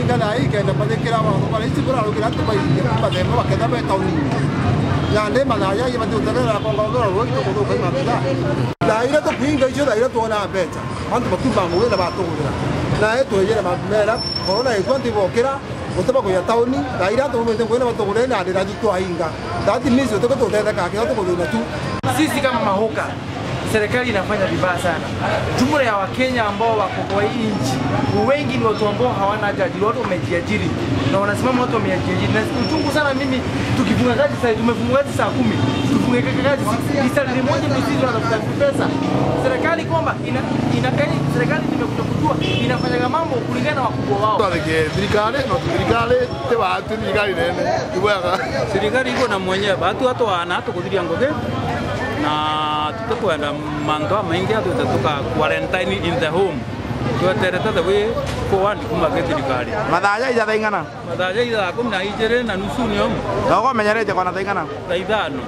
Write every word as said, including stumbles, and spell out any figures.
Kana ikenda bathikira maundu bara ici burarukira antu baingi mathemba baketha be tauni. Nandi mathaa jaja bati utegera kongongera rwoi tukuthuka imathaa. Thaa iria tukwinga icio, thaa iria twona mbeca, antu bakiuma ngugi na batugurira. Na etwejere mamera, korona ikwa antu ibokira, gutiba kuja tauni, thaa iria antu baumite ngugi na batugurire, nandi ratu twainga. That means utiko tutetheka, kira tukuthina tu. Sisi kama mahoka, serikali inafanya vibaya sana. Jumla ya Wakenya ambao wako kwa hii nchi, wengi ni watu ambao hawana jaji, ni watu wamejiajiri. Na wanasimama watu wamejiajiri. Na uchungu sana mimi, tukifunga kazi saa, tumefunga kazi saa kumi, tukifunga kazi, ni salary moja ndio sisi tunatafuta pesa. Serikali kwamba ina, ina, serikali tumekuja kujua inafanyaga mambo kulingana na wakubwa wao. Twathike thirikari, no thirikari, ti baatu thirikari nene, ti bwega. Thirikari iko na mwenyewe, baatu atwana tukuthiria ngugi, na tutikwenda mantu jamaingi atwite tuka quarantine in the home. Tweterete the way forward kuma ki thirikari. Mathaa ja ija thaa ing'ana? Mathaa ja ija thaa kumi na ijiri na nusu ni omo. Na ukomenyeretie kwana thaa ing'ana? Thaa ithano.